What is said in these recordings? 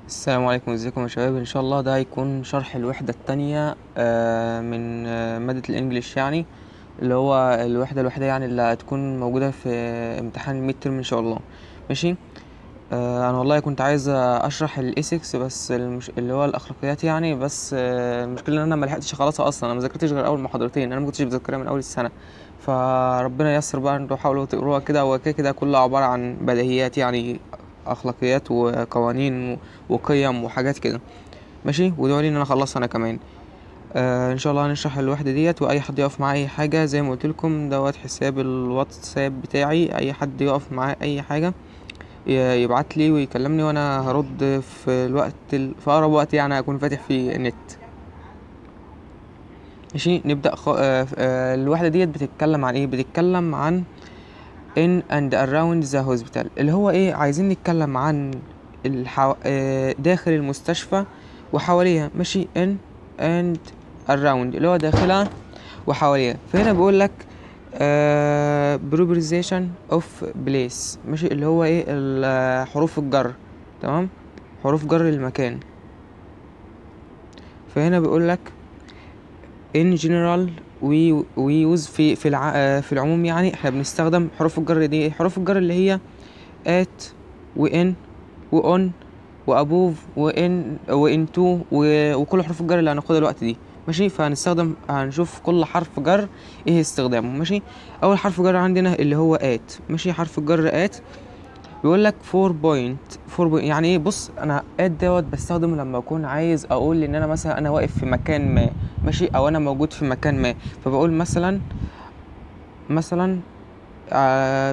السلام عليكم، ازيكم يا شباب؟ ان شاء الله ده هيكون شرح الوحدة التانية من مادة ال English، يعني اللي هو الوحدة الوحيدة يعني اللي هتكون موجودة في امتحان ال midterm ان شاء الله. ماشي. انا والله كنت عايز اشرح ال ethics بس اللي هو الاخلاقيات يعني، بس المشكلة ان انا ما لحقتش اخلصها اصلا. انا ما ذاكرتش غير اول محاضرتين، انا ما كنتش بذاكرها من اول السنة، فربنا ييسر بقى. انتوا حاولوا تقروها كده، هو كده كده كلها عبارة عن بديهيات يعني، اخلاقيات وقوانين وقيم وحاجات كده. ماشي، وادعوا لي ان انا اخلصها انا كمان. ان شاء الله هنشرح الوحدة ديت، واي حد يقف معاه اي حاجة زي ما قلت لكم دوت حساب الواتساب بتاعي، اي حد يقف معاه اي حاجة يبعت لي ويكلمني وانا هرد في الوقت في اقرب وقت يعني هكون فاتح فيه النت. ماشي، نبدا. الوحدة ديت بتتكلم عن ايه؟ بتتكلم عن in and around the hospital، اللي هو ايه؟ عايزين نتكلم عن داخل المستشفى وحواليها. ماشي، in and around اللي هو داخلها وحواليها. فهنا بيقول لك preposition of place، ماشي، اللي هو ايه؟ حروف الجر، تمام، حروف جر المكان. فهنا بيقول لك in general we use في العموم يعني احنا بنستخدم حروف الجر دي، حروف الجر اللي هي at و in و on و above و in و into وكل حروف الجر اللي هناخدها دلوقتي دي. ماشي، هنشوف كل حرف جر ايه استخدامه. ماشي، اول حرف جر عندنا اللي هو at. ماشي، حرف الجر at بيقول لك for point، for point يعني ايه؟ بص، انا at دوت بستخدمه لما اكون عايز اقول ان انا مثلا انا واقف في مكان ما، ماشي، او انا موجود في مكان ما. فبقول مثلا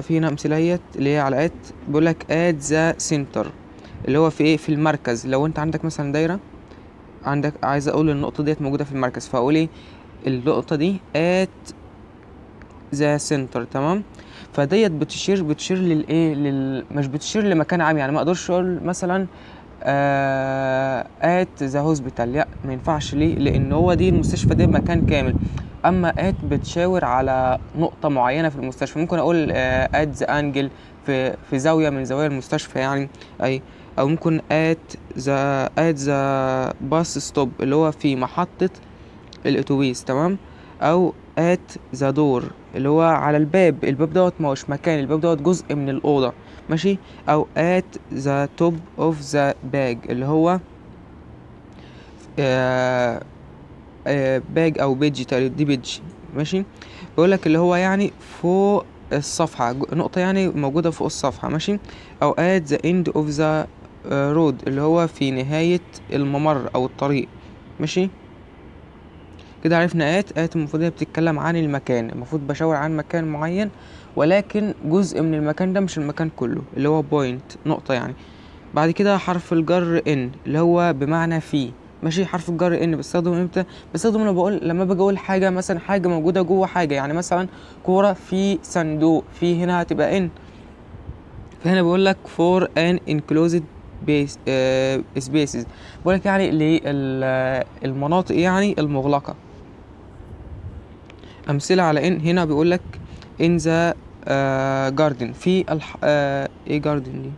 في هنا امثلة اهيت اللي هي على at، بيقول لك at the center اللي هو في ايه؟ في المركز. لو انت عندك مثلا دايرة، عندك عايز اقول النقطة ديت موجودة في المركز، فاقول ايه؟ النقطة دي at the center، تمام. فديت بتشير للايه؟ مش بتشير لمكان عام، يعني ما اقدرش اقول مثلا at the hospital، لا ما ينفعش. ليه؟ لان هو دي المستشفى دي مكان كامل. اما at بتشاور على نقطة معينة في المستشفى، ممكن اقول at the angle في زاوية من زوايا المستشفى يعني، اي او ممكن at the bus stop اللي هو في محطة الاتوبيس، تمام. او at the door اللي هو على الباب، الباب دوت ما هوش مكان، الباب دوت جزء من الأوضة، ماشي. او at the top of the bag اللي هو page او page تقريبا، دي page، ماشي. بيقولك اللي هو يعني فوق الصفحة، نقطة يعني موجودة فوق الصفحة، ماشي. او at the end of the road اللي هو في نهاية الممر او الطريق، ماشي. كده عرفنا at. at المفروض هي بتتكلم عن المكان، المفروض بشاور عن مكان معين ولكن جزء من المكان ده مش المكان كله، اللي هو point نقطة يعني. بعد كده حرف الجر in اللي هو بمعنى في، ماشي. حرف الجر in بستخدمه امتى؟ بستخدمه لما باجي اقول حاجة، مثلا حاجة موجودة جوه حاجة، يعني مثلا كورة في صندوق، في هنا هتبقى in. فهنا بيقول لك for an enclosed spaces، بيقول لك يعني المناطق يعني المغلقة. أمثلة على in هنا بيقول لك in the garden في ايه garden دي؟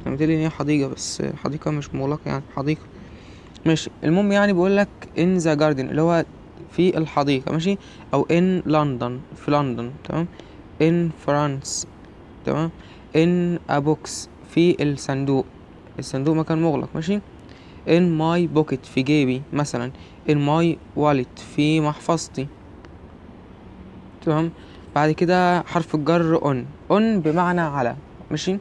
انا متهيألي ان هي حديقة، بس حديقة مش مغلقة يعني حديقة، ماشي. المهم يعني بيقول لك in the garden اللي هو في الحديقة، ماشي. أو in London في لندن، تمام. in France، تمام. in a box في الصندوق، الصندوق مكان مغلق، ماشي. in my pocket في جيبي مثلا. in my wallet في محفظتي، تمام. بعد كده حرف الجر on، on بمعنى على، ماشي.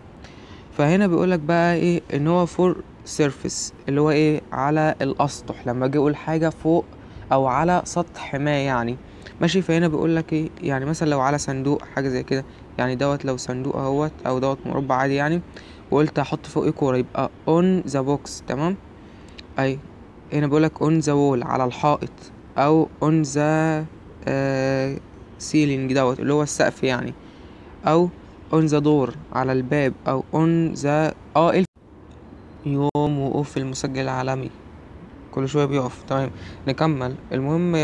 فهنا بيقولك بقى ايه؟ ان هو for surface اللي هو ايه؟ على الاسطح، لما اجي اقول حاجة فوق او على سطح ما يعني، ماشي. فهنا بيقولك ايه؟ يعني مثلا لو على صندوق حاجة زي كده، يعني دوت لو صندوق اهوت او دوت مربع عادي يعني، وقلت احط فوق ايه كورة، يبقى on the box، تمام. اي هنا بيقولك on the wall على الحائط، او on the ceiling دوت اللي هو السقف يعني، او on the door على الباب، او on the يوم وقوف المسجل العالمي كل شوية بيقف، تمام. نكمل. المهم،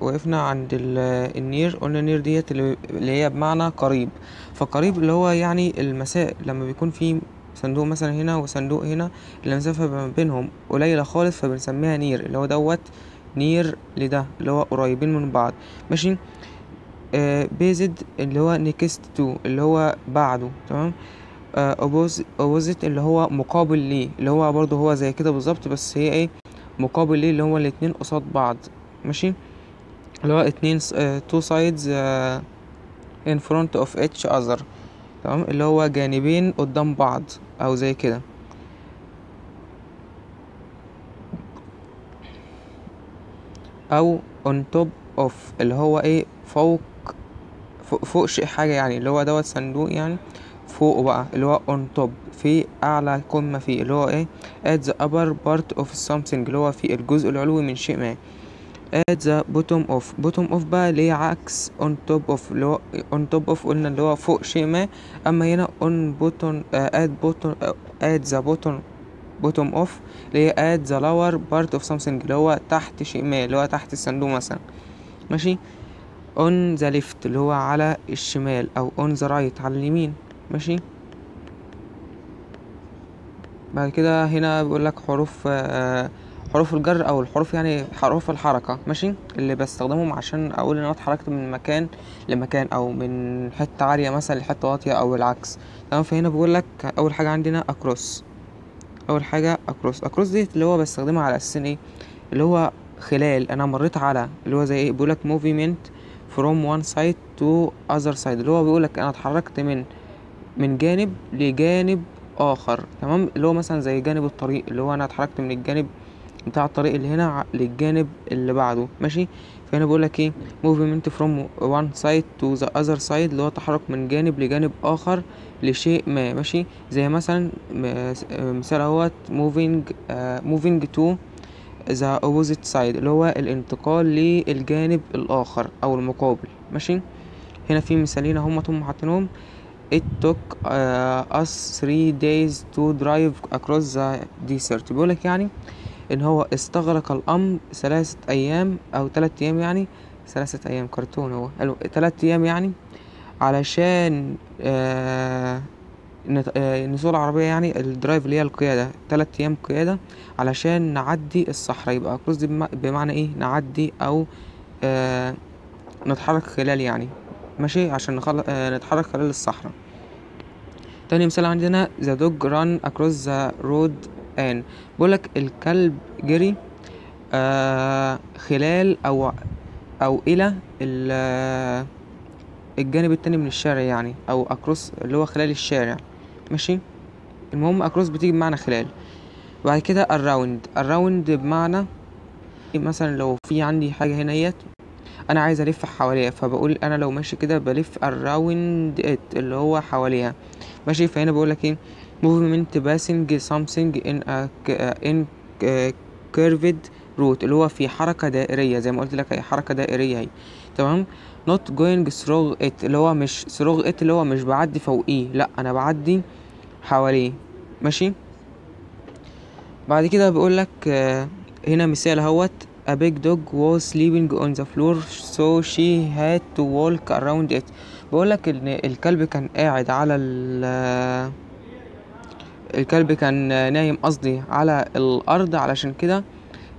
وقفنا عند ال near، قلنا near ديت اللي هي بمعنى قريب. فقريب اللي هو يعني المساء لما بيكون في صندوق مثلا هنا وصندوق هنا، المسافة ما بينهم قليلة خالص فبنسميها near، اللي هو دوت near لده، اللي هو قريبين من بعض. ماشي. Beside اللي هو next to، اللي هو بعده. تمام. opposite اللي هو مقابل ليه، اللي هو برضه هو زي كده بالظبط، بس هي ايه مقابل ليه، اللي هو الاتنين قصاد بعض. ماشي. اللي هو اتنين two sides in front of each other. تمام. اللي هو جانبين قدام بعض او زي كده. او on top of اللي هو ايه فوق، فوق شيء حاجة يعني، اللي هو دوت صندوق يعني فوقه بقى، اللي هو on top في اعلى قمة فيه، اللي هو ايه at the upper part of something، اللي هو في الجزء العلوي من شيء ما. at the bottom of، bottom of بقى اللي هي عكس on top of، اللي هو on top of قلنا اللي هو فوق شيء ما، اما هنا on bottom، at bottom، at the bottom، bottom of اللي هي at the lower part of something، اللي هو تحت شيء ما، اللي هو تحت الصندوق مثلا. ماشي. on the left اللي هو على الشمال، او on the right على اليمين. ماشي. بعد كده هنا بيقول لك حروف الجر او الحروف يعني حروف الحركة. ماشي. اللي بستخدمهم عشان اقول ان انا اتحركت من مكان لمكان، او من حتة عالية مثلا لحتة واطية، او العكس. تمام. فهنا بيقول لك اول حاجة عندنا across. اول حاجة across، across دي اللي هو بستخدمها على اساس ايه، اللي هو خلال، انا مريت على، اللي هو زي ايه، بيقول لك movement from one side to other side، اللي هو بيقول لك انا اتحركت من جانب لجانب اخر. تمام. اللي هو مثلا زي جانب الطريق، اللي هو انا اتحركت من الجانب بتاع الطريق اللي هنا للجانب اللي بعده. ماشي. فهنا بيقول لك ايه movement from one side to the other side، اللي هو تحرك من جانب لجانب اخر لشيء ما. ماشي. زي مثلا مثال اهوت moving to the opposite side، اللي هو الانتقال للجانب الاخر او المقابل. ماشي. هنا في مثالين اهم هم حاطينهم. it took us 3 days to drive across the desert. بيقولك يعني ان هو استغرق الامر 3 ايام او 3 ايام، يعني 3 ايام كرتون هو حلو، 3 ايام يعني علشان نسوق العربية، يعني ال drive اللي هي القيادة، 3 ايام قيادة علشان نعدي الصحراء. يبقى across دي بمعنى ايه، نعدي او نتحرك خلال يعني. ماشي. عشان نتحرك خلال الصحراء. تاني مثال عندنا the dog run across the road and، بيقولك الكلب جري خلال او الى الجانب التاني من الشارع يعني، او across اللي هو خلال الشارع. ماشي. المهم across بتيجي بمعنى خلال. بعد كده around، around بمعنى مثلا لو في عندي حاجة هنا اهيت انا عايز الف حواليها، فبقول انا لو ماشي كده بلف around it اللي هو حواليها. ماشي. فهنا بقول لك ايه movement passing something in a in curved route، اللي هو في حركة دائرية زي ما قلت لك، هي حركة دائرية اهي. تمام. not going through it اللي هو مش through it اللي هو مش بعدي فوقيه، لا انا بعدي حواليه. ماشي. بعد كده بيقول لك هنا مثال اهوت A big dog was sleeping on the floor so she had to walk around it. بقول لك ان الكلب كان قاعد على الكلب كان نايم قصدي على الارض، علشان كده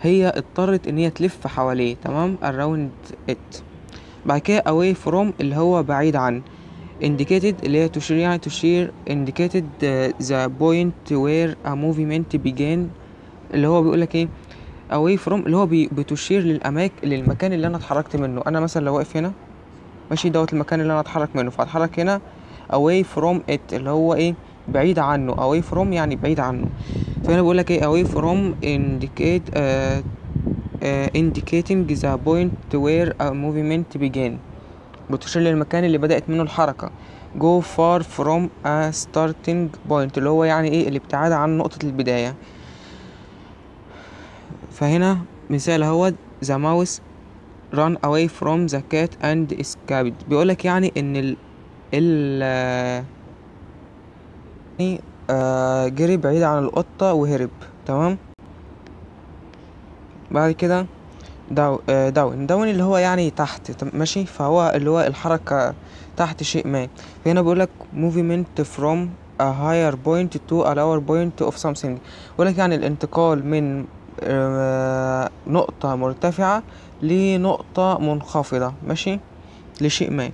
هي اضطرت ان هي تلف حواليه. تمام. around it. بعد كده away from اللي هو بعيد عن، indicated اللي هي تشير يعني تشير، indicated the point where a movement began، اللي هو بيقول لك ايه away from اللي هو بتشير للمكان اللي انا اتحركت منه. انا مثلا لو واقف هنا ماشي، دوت المكان اللي انا اتحرك منه، فاتحرك هنا away from it اللي هو ايه بعيد عنه، away from يعني بعيد عنه. فهنا بيقول لك ايه away from indicating the point where a movement began، بتشير للمكان اللي بدأت منه الحركة. go far from a starting point اللي هو يعني ايه الابتعاد عن نقطة البداية. فهنا مثال اهو the mouse run away from the cat and escaped، بيقولك يعني ان ال ال جري بعيد عن القطة وهرب. تمام. بعد كده down، down اللي هو يعني تحت. ماشي. فهو اللي هو الحركة تحت شيء ما. فهنا بيقولك movement from a higher point to a lower point of something. بيقولك يعني الانتقال من نقطة مرتفعة لنقطة منخفضة، ماشي، لشيء ما.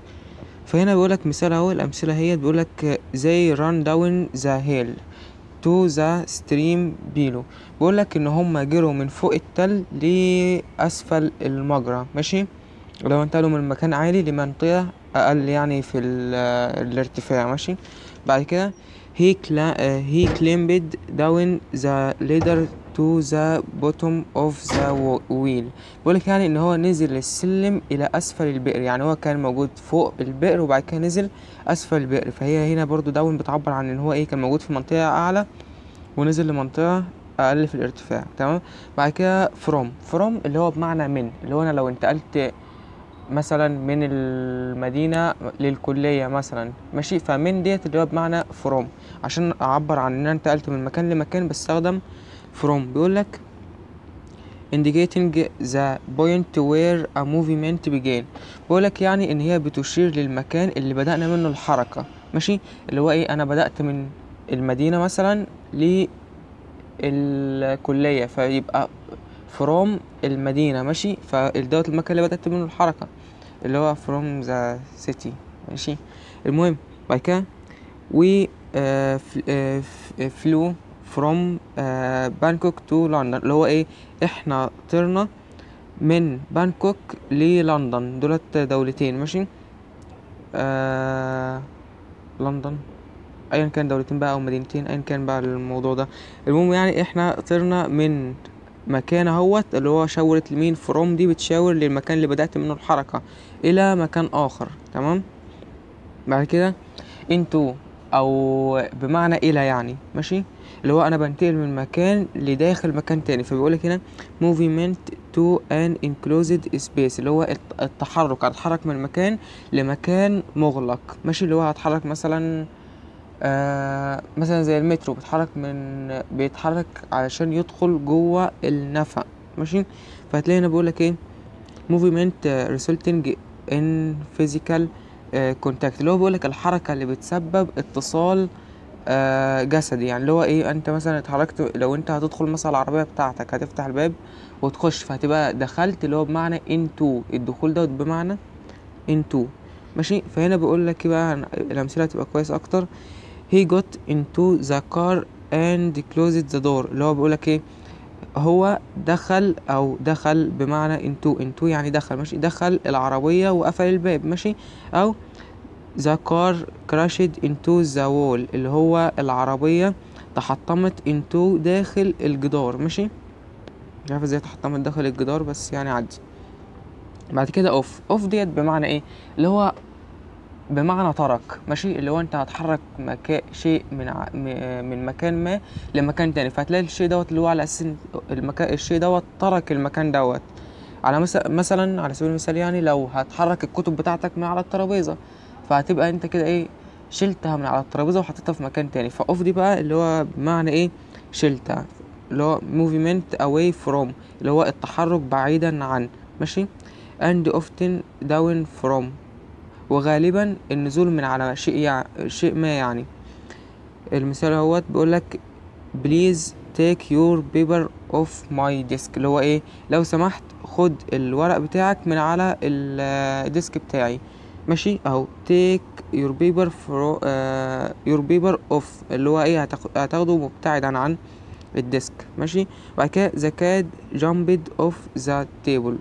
فهنا بيقولك مثال اهو، الأمثلة هي بيقولك they run down the hill to the stream below. بيقولك إن هما جروا من فوق التل لأسفل المجرى، ماشي، لو انتقلوا من مكان عالي لمنطقة أقل يعني في الارتفاع، ماشي. بعد كده he climbed down the ladder to the bottom of the well. بيقولك يعني إن هو نزل السلم إلى أسفل البئر، يعني هو كان موجود فوق البئر وبعد كده نزل أسفل البئر. فهي هنا برضو down بتعبر عن إن هو إيه، كان موجود في منطقة أعلى ونزل لمنطقة أقل في الارتفاع، تمام. بعد كده from اللي هو بمعنى من، اللي هو أنا لو انتقلت مثلا من المدينة للكلية مثلا، ماشي، فمن ديت اللي هو بمعنى from، عشان أعبر عن إن أنا انتقلت من مكان لمكان بستخدم from. بيقولك indicating the point where a movement began. بيقولك يعني إن هي بتشير للمكان اللي بدأنا منه الحركة، ماشي، اللي هو إيه، أنا بدأت من المدينة مثلا للكلية، فيبقى from المدينة، ماشي، فدوت المكان اللي بدأت منه الحركة اللي هو from the city، ماشي. المهم بعد كده we flew from Bangkok to London، اللي هو ايه، احنا طرنا من بانكوك للندن، دولت دولتين، ماشي، لندن ايا كان دولتين بقى او مدينتين ايا كان بقى الموضوع ده. المهم يعني احنا طرنا من مكان اهوت اللي هو شاورت لمين، from دي بتشاور للمكان اللي بدأت منه الحركة الى مكان اخر، تمام. بعد كده into او بمعنى الى يعني، ماشي، اللي هو انا بنتقل من مكان لداخل مكان تاني. فبيقولك هنا movement to an enclosed space، اللي هو التحرك، هتحرك من مكان لمكان مغلق، ماشي، اللي هو هتحرك مثلا، مثلا زي المترو بيتحرك علشان يدخل جوه النفق، ماشي. فهتلاقي هنا بيقولك ايه movement resulting in physical contact، اللي هو بيقولك الحركة اللي بتسبب اتصال جسدي، يعني اللي هو ايه، انت مثلا اتحركت، لو انت هتدخل مثلا العربية بتاعتك هتفتح الباب وتخش، فهتبقى دخلت اللي هو بمعنى into، الدخول دوت بمعنى into، ماشي. فهنا بيقول لك ايه بقى، الأمثلة هتبقى كويس أكتر. he got into the car and closed the door، اللي هو بيقول لك ايه، هو دخل او دخل بمعنى into، into يعني دخل، ماشي، دخل العربية وقفل الباب، ماشي. او the car crashed into the wall، اللي هو العربية تحطمت into داخل الجدار، ماشي. مش عارف ازاي تحطمت داخل الجدار بس يعني عدي. بعد كده off، off ديت بمعنى ايه، اللي هو بمعنى ترك، ماشي، اللي هو انت هتحرك شيء من مكان ما لمكان تاني، فهتلاقي الشيء دوت اللي هو على اساس الشيء دوت ترك المكان دوت. على مثلا على سبيل المثال يعني لو هتحرك الكتب بتاعتك من على الترابيزة، فهتبقى انت كده ايه، شلتها من على الترابيزة وحطيتها في مكان تاني. ف off دي بقى اللي هو بمعنى ايه، شلتها، اللي هو movement away from، اللي هو التحرك بعيدا عن، ماشي. and often down from، وغالبا النزول من على شيء ما يعني. المثال اهوت بيقولك please take your paper off my desk، اللي هو ايه، لو سمحت خد الورق بتاعك من على ال desk بتاعي، ماشي اهو. take your paper your paper off، اللي هو ايه، هتاخده مبتعدا عن ال desk، ماشي. بعد كده the cat jumped off the table،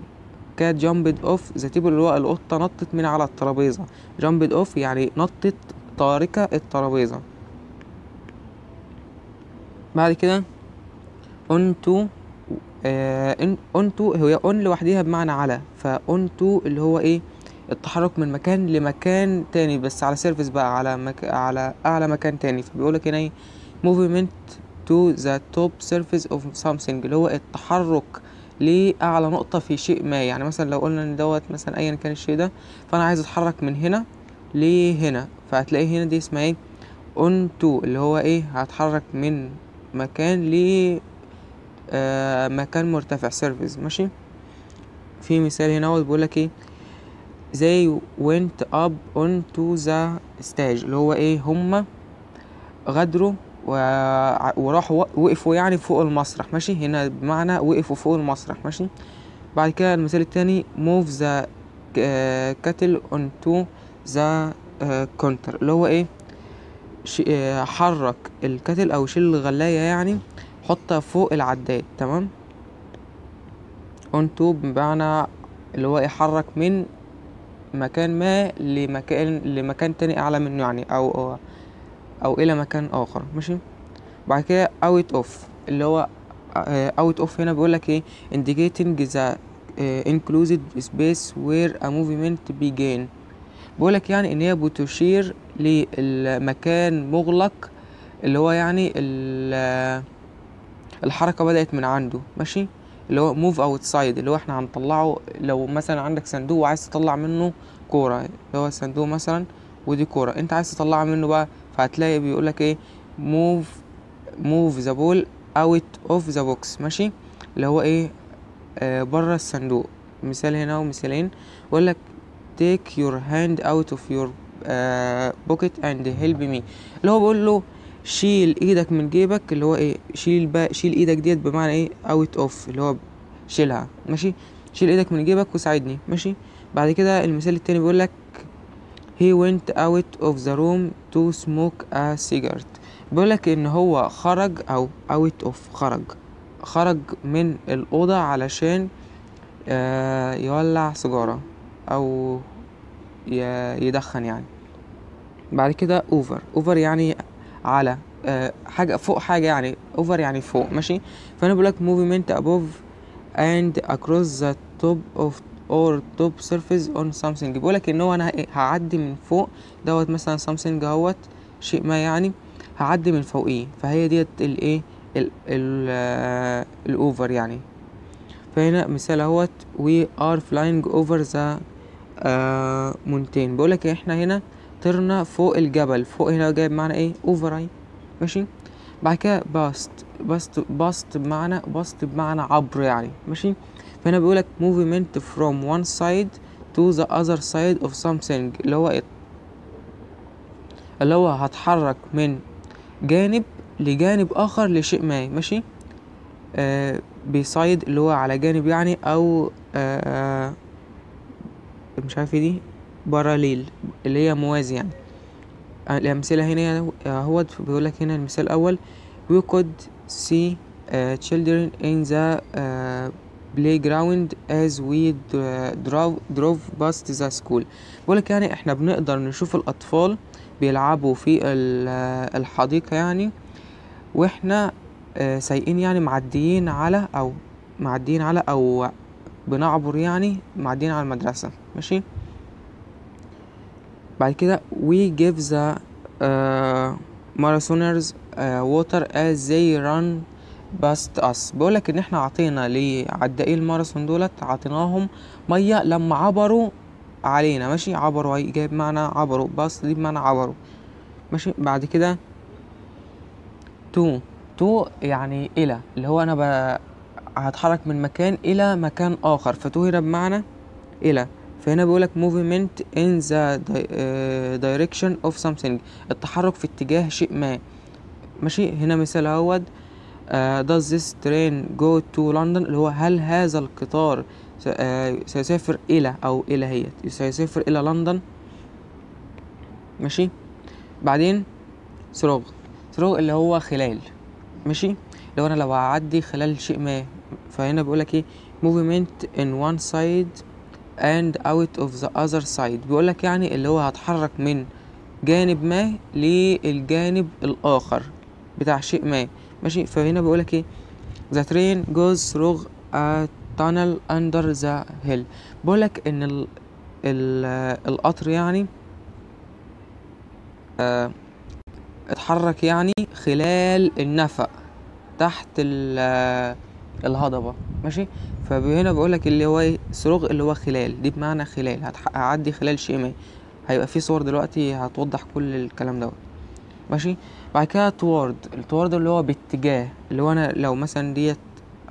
cat jumped off the table اللي هو القطة نطت من على الترابيزة. jumped off يعني نطت تاركة الترابيزة. بعد كده onto، onto هي on لوحديها بمعنى على، ف onto اللي هو ايه، التحرك من مكان لمكان تاني بس على surface بقى، على اعلى مكان تاني. فبيقولك هنا ايه، movement to the top surface of something، اللي هو التحرك لأعلى نقطة في شيء ما. يعني مثلا لو قلنا ان دوت مثلا ايا كان الشيء ده، فانا عايز اتحرك من هنا لهنا، فهتلاقي هنا دي اسمها ايه، onto، اللي هو ايه، هتحرك من مكان ل مكان مرتفع surface، ماشي. في مثال هنا هو بيقولك ايه، they went up onto the stage، اللي هو ايه، هما غادروا وراحوا وقفوا يعني فوق المسرح، ماشي. هنا بمعنى وقفوا فوق المسرح، ماشي. بعد كده المثال التاني move the kettle onto the counter، اللي هو ايه؟ حرك ال kettle او شيل الغلاية يعني، حطها فوق العداد، تمام. onto بمعنى اللي هو يحرك من مكان ما لمكان تاني اعلى منه يعني، او الى مكان اخر، ماشي. بعد كده out of، اللي هو out of هنا بيقولك ايه؟ indicating the enclosed space where a movement began. بيقولك يعني ان هي بتشير للمكان مغلق اللي هو يعني الحركة بدأت من عنده، ماشي. اللي هو move outside، اللي هو احنا هنطلعه. لو مثلا عندك صندوق وعايز تطلع منه كورة، اللي هو صندوق مثلا ودي كورة انت عايز تطلعها منه بقى، فهتلاقي بيقولك ايه؟ move the ball out of the box، ماشي. اللي هو ايه؟ بره الصندوق. مثال هنا ومثالين. بيقولك take your hand out of your pocket and help me، اللي هو بيقول له شيل ايدك من جيبك، اللي هو ايه؟ شيل بقى، شيل ايدك ديت بمعنى ايه؟ out of، اللي هو شيلها، ماشي. شيل ايدك من جيبك وساعدني، ماشي. بعد كده المثال التاني بيقول لك he went out of the room to smoke a cigarette. بيقول لك ان هو خرج، او out of خرج من الأوضة علشان يولع سيجارة او يدخن يعني. بعد كده over، over يعني على حاجة فوق حاجة يعني، over يعني فوق، ماشي. فأنا بقول لك movement above and across the top of or top surface on something. بيقول لك ان هو انا هعدي من فوق دوت مثلا something اهوت شيء ما يعني، هعدي من فوقيه، فهي ديت الايه؟ ال over يعني. فهنا مثال اهوت we are flying over the mountain. بيقول لك احنا هنا طرنا فوق الجبل، فوق هنا جايب معنى ايه؟ over اهي، ماشي. بعد كده past، past، past بمعنى، past بمعنى عبر يعني، ماشي. فهنا بيقولك movement from one side to the other side of something، اللي هو ايه؟ اللي هو هتحرك من جانب لجانب اخر لشيء ما، ماشي. beside اللي هو على جانب يعني، او مش عارف ايه دي، parallel اللي هي موازي يعني. الأمثلة هنا اهوت بيقول لك هنا المثال الأول we could see children in the playground as we drove past the school. بيقول لك يعني احنا بنقدر نشوف الأطفال بيلعبوا في الحديقة يعني، واحنا سايقين يعني، معديين على او معديين على او بنعبر يعني، معديين على المدرسة، ماشي. بعد كده we give the marathoners water as they run past us. بيقولك ان احنا عطينا لعدائي الماراثون دولت، عطيناهم ميه لما عبروا علينا، ماشي. عبروا اهي جايب معنى عبروا، past دي بمعنى عبروا، ماشي. بعد كده to، to يعني الى، اللي هو انا هتحرك من مكان الى مكان اخر، ف to هنا بمعنى الى. فهنا بيقولك movement in the direction of something، التحرك في اتجاه شيء ما، ماشي. هنا مثال اهوت does this train go to London، اللي هو هل هذا القطار سيسافر الى، او الى هي سيسافر الى لندن، ماشي. بعدين through، through اللي هو خلال، ماشي. لو انا لو هعدي خلال شيء ما، فهنا بيقولك ايه؟ movement in one side and out of the other side. بيقولك يعني اللي هو هتحرك من جانب ما للجانب الآخر بتاع شيء ما، ماشي. فهنا بيقولك ايه؟ the train goes through a tunnel under the hill. بيقولك ان القطر يعني اتحرك يعني خلال النفق تحت الهضبة، ماشي. فهنا بيقولك اللي هو ايه؟ through اللي هو خلال، دي بمعنى خلال، هعدي خلال شيء ما. هيبقى في صور دلوقتي هتوضح كل الكلام دوت، ماشي. بعد كده toward، ال toward اللي هو باتجاه، اللي هو انا لو مثلا ديت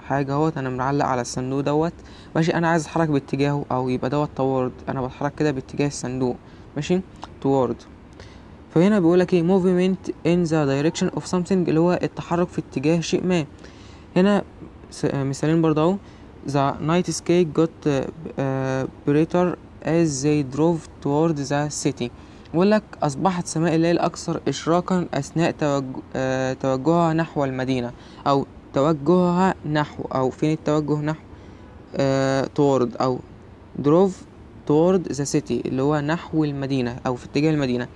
حاجة اهوت انا معلق على الصندوق دوت، ماشي، انا عايز اتحرك باتجاهه، او يبقى دوت toward، انا بتحرك كده باتجاه الصندوق، ماشي، toward. فهنا بيقولك ايه؟ movement in the direction of something، اللي هو التحرك في اتجاه شيء ما. هنا مثالين برضه اهو. the night sky got brighter as they drove toward the city. بيقول لك أصبحت سماء الليل أكثر إشراقا أثناء توجهها نحو المدينة، أو توجهها نحو، أو فين التوجه نحو؟ Toward أو drove toward the city، اللي هو نحو المدينة أو في اتجاه المدينة.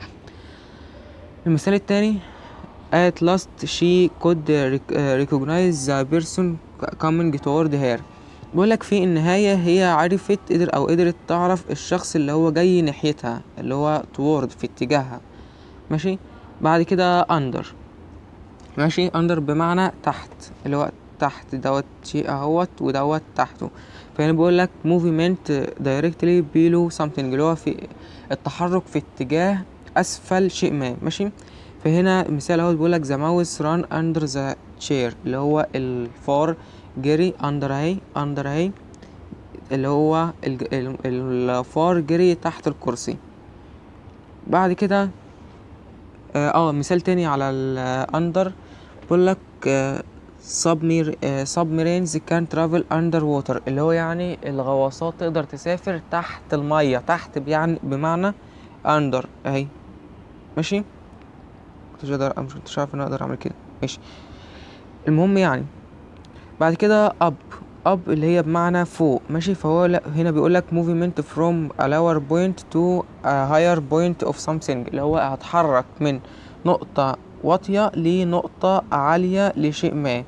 المثال التاني at last she could recognize the person coming toward her. بيقول لك في النهاية هي عرفت، قدر أو قدرت تعرف الشخص اللي هو جاي ناحيتها، اللي هو toward في اتجاهها. ماشي. بعد كده under. ماشي، under بمعنى تحت، اللي هو تحت دوت شيء اهوت ودوت تحته. فهنا بيقول لك movement directly below something، اللي هو في التحرك في اتجاه اسفل شيء ما. ماشي. فهنا مثال اهو، بيقول لك the mouse ran under the chair، اللي هو الفار جري under اهي، under اهي، اللي هو الفار جري تحت الكرسي. بعد كده مثال تاني على ال under، بيقول لك submarines can travel under water، اللي هو يعني الغواصات تقدر تسافر تحت المية، تحت يعني بمعنى under اهي. ماشي. كنتش اقدر، مش كنتش عارف ان انا اقدر اعمل كده. ماشي. المهم يعني بعد كده up. up اللي هي بمعنى فوق. ماشي. فهو هنا بيقول لك movement from a lower point to a higher point of something، اللي هو هتحرك من نقطة واطية لنقطة عالية لشيء ما،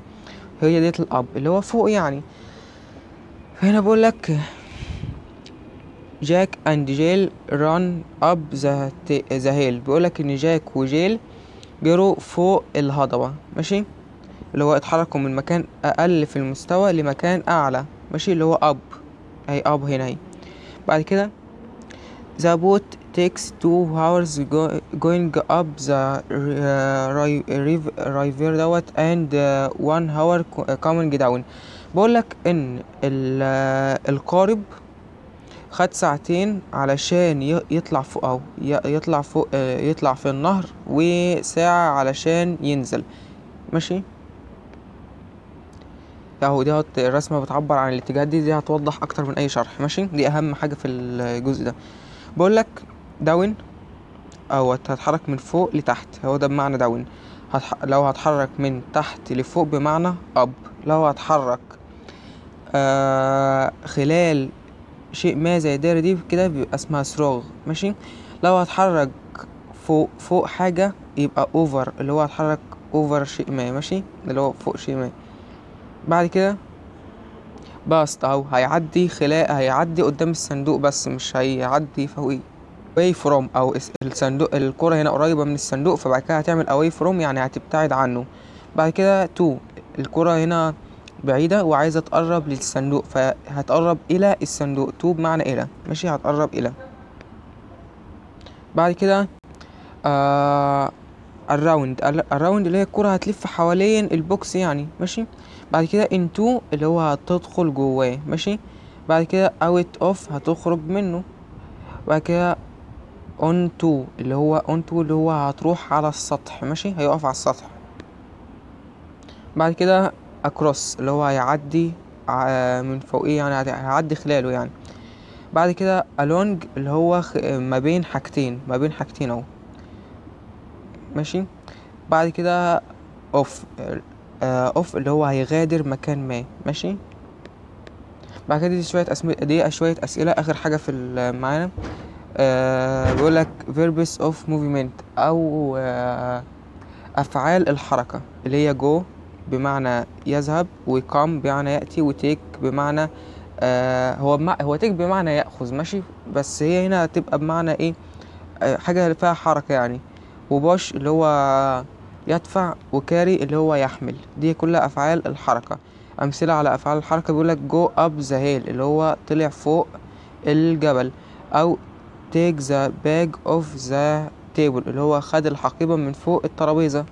هي ديت ال up اللي هو فوق يعني. فهنا بيقول لك Jack and Jill run up the hill، بيقول لك ان جاك وجيل جروا فوق الهضبة. ماشي. اللي هو اتحركوا من مكان اقل في المستوى لمكان اعلى. ماشي. اللي هو up اهي، up هنا اهي. بعد كده the boat takes 2 hours going up the river دوت and 1 hour coming down. بقول لك ان القارب خد ساعتين علشان يطلع فوق، او يطلع فوق، يطلع في النهر، وساعة علشان ينزل. ماشي. اهو دي الرسمة بتعبر عن الاتجاهات دي، دي هتوضح اكتر من اي شرح. ماشي. دي اهم حاجة في الجزء ده. بقول لك down او هتتحرك من فوق لتحت، هو ده بمعنى down. لو هتحرك من تحت لفوق بمعنى up. لو هتحرك خلال شيء ما زي الدايرة دي كده بيبقى اسمها through. ماشي. لو هتحرك فوق حاجة يبقى over، اللي هو هتحرك over شيء ما. ماشي. اللي هو فوق شيء ما. بعد كده past اهو، هيعدي خلال، هيعدي قدام الصندوق بس مش هيعدي فوقيه. away from او الصندوق، الكرة هنا قريبة من الصندوق، فبعد كده هتعمل away from يعني هتبتعد عنه. بعد كده to، الكرة هنا بعيدة وعايزة تقرب للصندوق، فهتقرب إلى الصندوق، to بمعنى إلى. ماشي. هتقرب إلى. بعد كده around، around اللي هي الكرة هتلف حوالين ال box يعني. ماشي. بعد كده into اللي هو هتدخل جواه. ماشي. بعد كده out of هتخرج منه. بعد كده onto اللي هو onto اللي هو هتروح على السطح. ماشي. هيقف على السطح. بعد كده across اللي هو هيعدي من فوقيه يعني، هيعدي خلاله يعني. بعد كده along اللي هو ما بين حاجتين، ما بين حاجتين اهو. ماشي. بعد كده off، off اللي هو هيغادر مكان ما. ماشي. بعد كده دي شوية دي شوية أسئلة آخر حاجة في معانا. بيقول لك verbs of movement أو أفعال الحركة، اللي هي go بمعنى يذهب، و come بمعنى يأتي، و take بمعنى هو take بمعنى يأخذ. ماشي. بس هي هنا هتبقى بمعنى إيه؟ حاجة فيها حركة يعني. و push اللي هو يدفع، و carry اللي هو يحمل. دي كلها أفعال الحركة. أمثلة على أفعال الحركة بيقول لك go up the hill اللي هو طلع فوق الجبل، أو take the bag off the table اللي هو خد الحقيبة من فوق الترابيزة.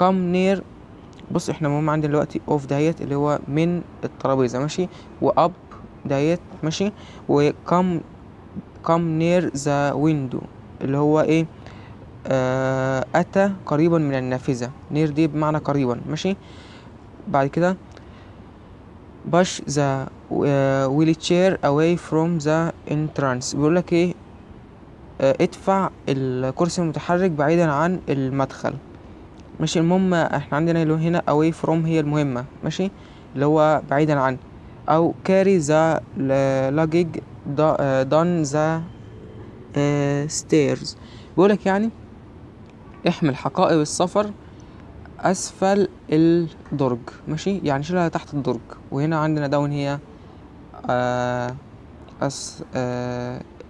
come near، بص احنا المهم عندنا دلوقتي off دهيت اللي هو من الترابيزة. ماشي. و up دهيت. ماشي. و come near the window اللي هو ايه؟ أتى قريبا من النافذة. near دي بمعنى قريبا، ماشي. بعد كده push the wheelchair away from the entrance، بيقول لك ايه؟ ادفع الكرسي المتحرك بعيدا عن المدخل، ماشي. المهم احنا عندنا اللي هنا away from هي المهمة، ماشي، اللي هو بعيدا عن. او carry the luggage down the stairs، بيقولك يعني احمل حقائب السفر اسفل الدرج، ماشي، يعني شيلها تحت الدرج. وهنا عندنا down هي أس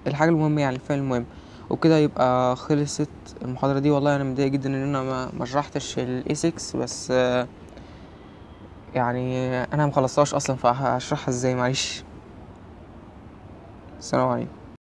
الحاجة المهمة، يعني الفعل المهم. وبكده يبقى خلصت المحاضرة دي. والله انا متضايق جدا ان انا ما شرحتش ال A6، بس يعني انا مخلصتهاش اصلا، فهشرحها ازاي؟ معلش. السلام عليكم.